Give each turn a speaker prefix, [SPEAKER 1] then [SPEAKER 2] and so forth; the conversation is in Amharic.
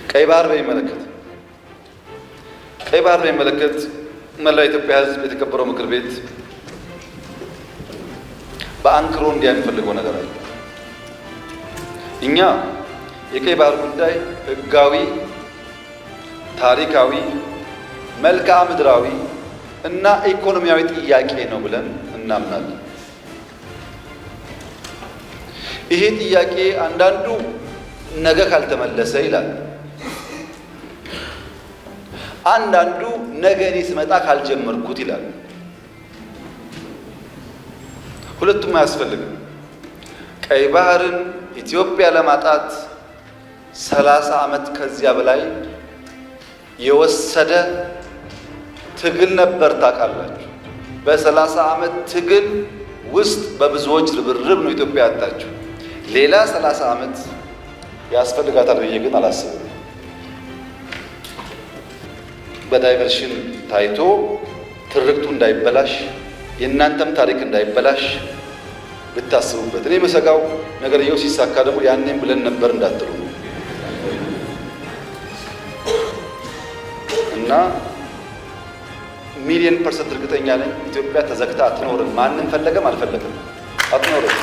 [SPEAKER 1] ቀይ ባህር በሚመለከት ቀይ ባህር በሚመለከት መላው የኢትዮጵያ ሕዝብ፣ የተከበረው ምክር ቤት በአንክሮ እንዲያ የሚፈልገው ነገር አለ። እኛ የቀይ ባህር ጉዳይ ሕጋዊ፣ ታሪካዊ፣ መልክዓ ምድራዊ እና ኢኮኖሚያዊ ጥያቄ ነው ብለን እናምናለን። ይሄ ጥያቄ አንዳንዱ ነገ ካልተመለሰ ይላል። አንዳንዱ ነገ እኔ ስመጣ ካልጀመርኩት ይላል። ሁለቱም አያስፈልግም። ቀይ ባህርን ኢትዮጵያ ለማጣት 30 ዓመት ከዚያ በላይ የወሰደ ትግል ነበር። ታውቃላችሁ። በ30 ዓመት ትግል ውስጥ በብዙዎች ርብርብ ነው ኢትዮጵያ ያጣችው። ሌላ 30 ዓመት ያስፈልጋታል ብዬ ግን አላስብም። በ diversion ታይቶ ትርክቱ እንዳይበላሽ፣ የእናንተም ታሪክ እንዳይበላሽ ብታስቡበት። እኔ የምሰጋው ነገርየው ሲሳካ ደግሞ ያኔም ብለን ነበር እንዳትሉ ነው። እና 1,000,000% እርግጠኛ ነኝ ኢትዮጵያ ተዘግታ አትኖርም። ማንም ፈለገም አልፈለገም አትኖርም።